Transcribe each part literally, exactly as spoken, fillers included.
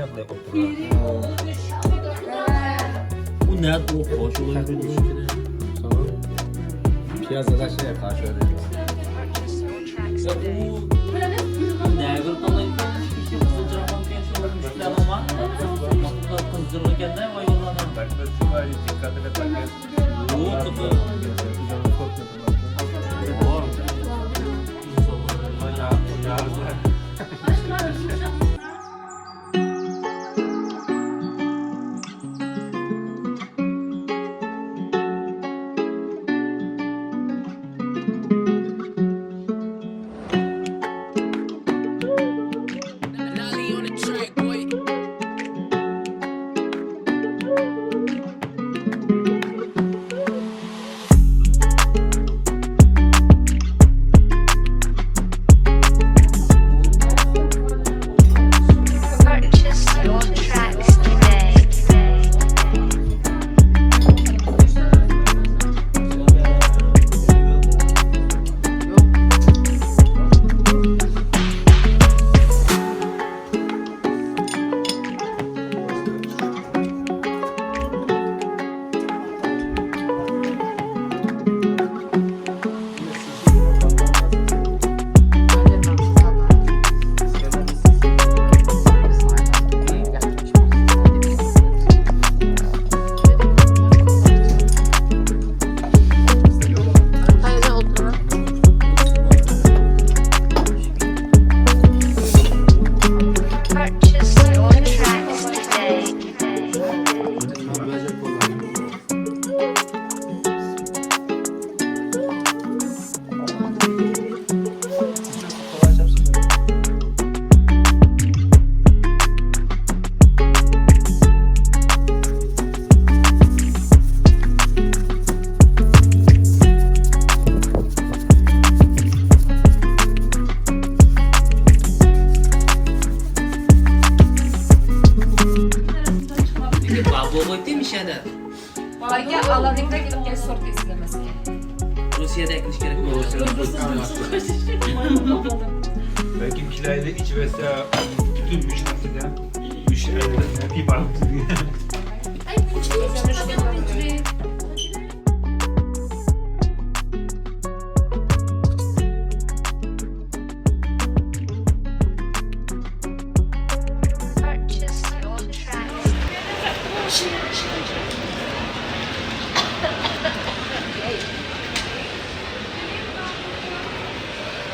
ئۇ نەدە ئۇ قوشۇلۇپ؟ پىياز ئەمەس، قارشى. Purchase your tracks today. Purchase your tracks today. بابا قويدۇم ئىشەدە. بارگە ئالانىڭدا كېلىپ كەل سورت ئېسىلمەسكەن. روسىيەدە ئەكىلىش كېرەك بولغان. بەلكىم كېلەيلى ئىچىۋەتسە پۈتۈن مۇشۇ نەرسىدە مۇشۇ ئەلدە ئىبارەت. Purchase your tracks.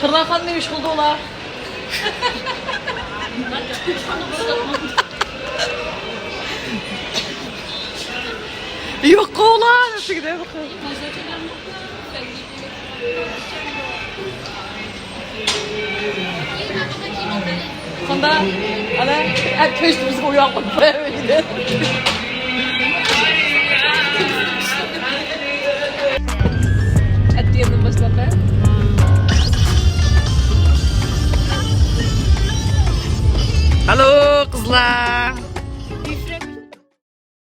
قىرغاقخانىنى ئۈچ قىلدى ئۇلار. يوق، ئۇلار تېگىدە. قانداق؟ ئەنە، ئەت كۆشتى بىزگە ئۇياق قويۇپ قويۇۋەردى. ئەت دېگەندىن باشلاپ، ھە؟ ئالو، قىزلار.